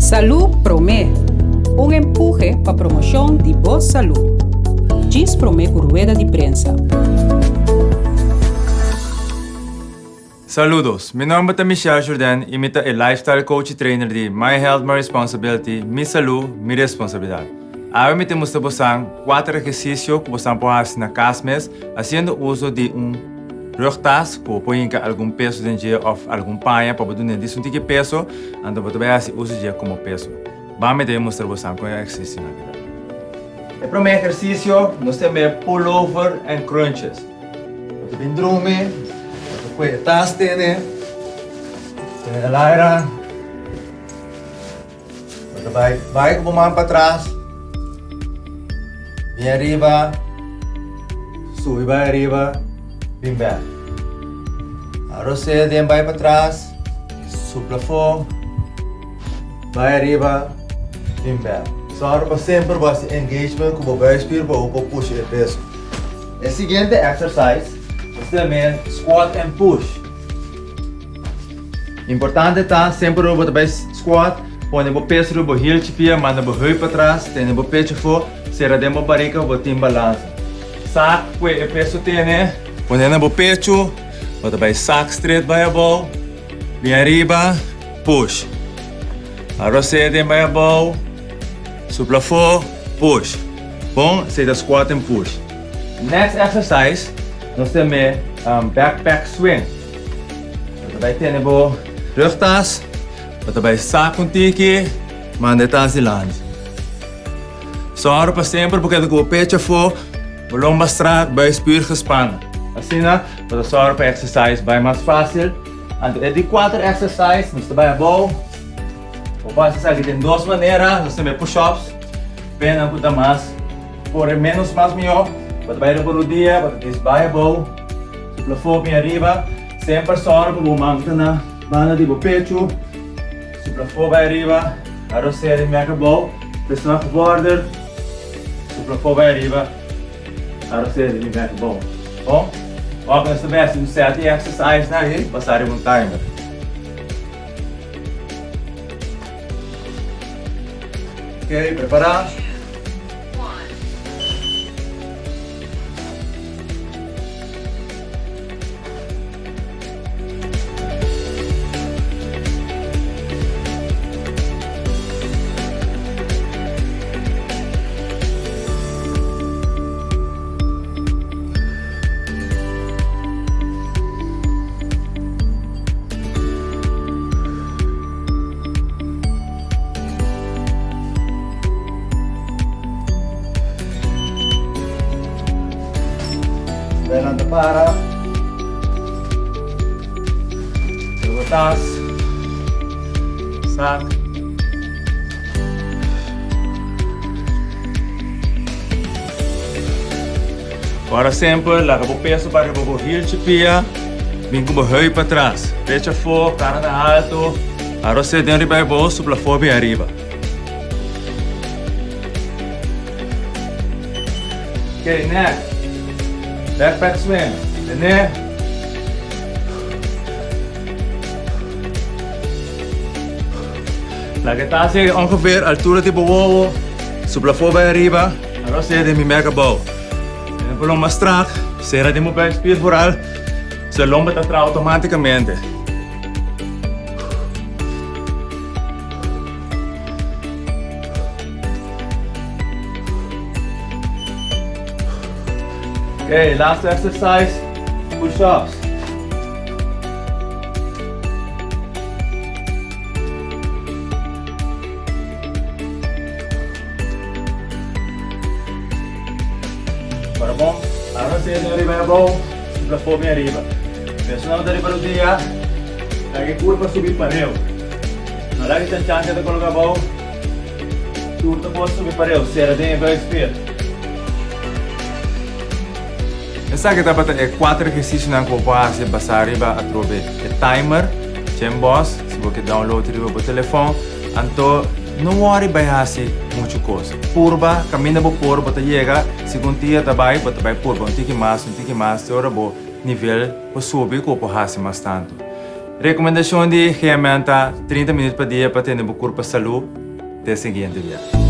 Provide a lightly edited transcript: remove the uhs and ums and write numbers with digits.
Salú Promé, un empuhe pa promoshon di bo salú. Djis promé ku rueda di prensa. Saludos, mi nomber ta Michelle Jourdain y mi ta e Lifestyle Coach y Trainer di My Health My Responsibility, Mi Salú, Mi Responsabilidad. Awe mi ta mustra bosan cuater ehercicio cu bosan por haci na cas mes haciendo uso di un rugtas cu bo por hinca algun peso den dje of algun paña pa bo duna disa un tiki peso, anto bo ta bay haci uso dje como peso. Ban mi ta mustra bosan con e ehercicionan aki ta. E prome ehercicio nos ta yama pullover and crunches. Bo ta bin drumi, bo ta kue e tas tene, tene e laira, bo ta bai bai ku bo man patras, bin ariba, subi bai ariba, bin bek. Arosé den bai patras, supla afó. Bai ariba, bin bek. Sòru pa semper bo hasi engagement ku bo buikspier pa bo por pusha e peso. E siguiente exercise nos ta yam'é squat and push. Importante ta semper ora bo ta bai squat, pone bo peso riba bo hielchi pia, manda bo heup patras, tene bo pecho afó, sera den bo barika pa bo tin balansa. Sak ku e peso tene, pone na bo pecho, bo ta bai sak stret bai abou, bin ariba. Push. Arosé den bai abou. Supla afó. Push. Bon, esei ta squat en push. Next exercise, nos ta yam'é backpack swing. Bo ta bai tene bo rugtas, bo ta bai sak un tiki, manda e tas dilanti. Sòru pa semper bo keda ku bo pecho afó, bo lomba strak, buikspier gespannen. Asina bo ta sòru pa e exercise bai mas fásil. Anto e di kuater exercise nos ta bai abou. Bo por hasi esaki den dos manera. Nos ta push ups. Pena ku ta mas kore menos mas mihó. Bo ta bai riba rudia, bo ta dis bai abou. Supla afó bin ariba. Semper sòru pa bo man ta na banda di bo pechu. Supla afó bai ariba. Arosea di mek abou. Personal gevorder. Supla afó bai ariba. Ora sera di mi bek bon. Bon, ora nos ta besti un set di exercise nan ei, pasa riba un timer. Ok, prepara. Adelante para. Luego tas. Sak. Ora semper laga bo peso pa riba bo hieltje pia. Bin ku bo heup patras. Pecho afó, kara na alto. Arosé den riba e bo, supla afó bin ariba. Ok, next. Backpack swing. Tene. Laga e tas yega ongeveer altura di bo wowo. Supla afó bai ariba. Arosé den mi mek abou. Tene bo lomba strak. Sera den bo buikspier vooral. So e lomba ta traha automaticamente. Okay, last exercise, push-ups. Para bom, ahora sí, arriba y abajo, supla fobia arriba. Personal de arriba rodilla, la curva subir pareo. No laga e chanchan keda koloká abou. Tur ta por subi pareu, sera den e buikspier. Esaki tabata e kuater ehersisionan ku bo por hasi basá riba atrobe e timer, Gymboss, si bo ke download riba bo telefòn. Anto no wòri bai hasi muchu kos. Purba kaminda bo por bo ta yega, segun dia ta bai bo ta bai purba un tiki mas, un tiki mas te ora bo nivel por subi ku bo por hasi mas tantu. Rekomendashon di GMN ta 30 minüt pa dia pa tene bo kurpa salú. Te siguiente dia.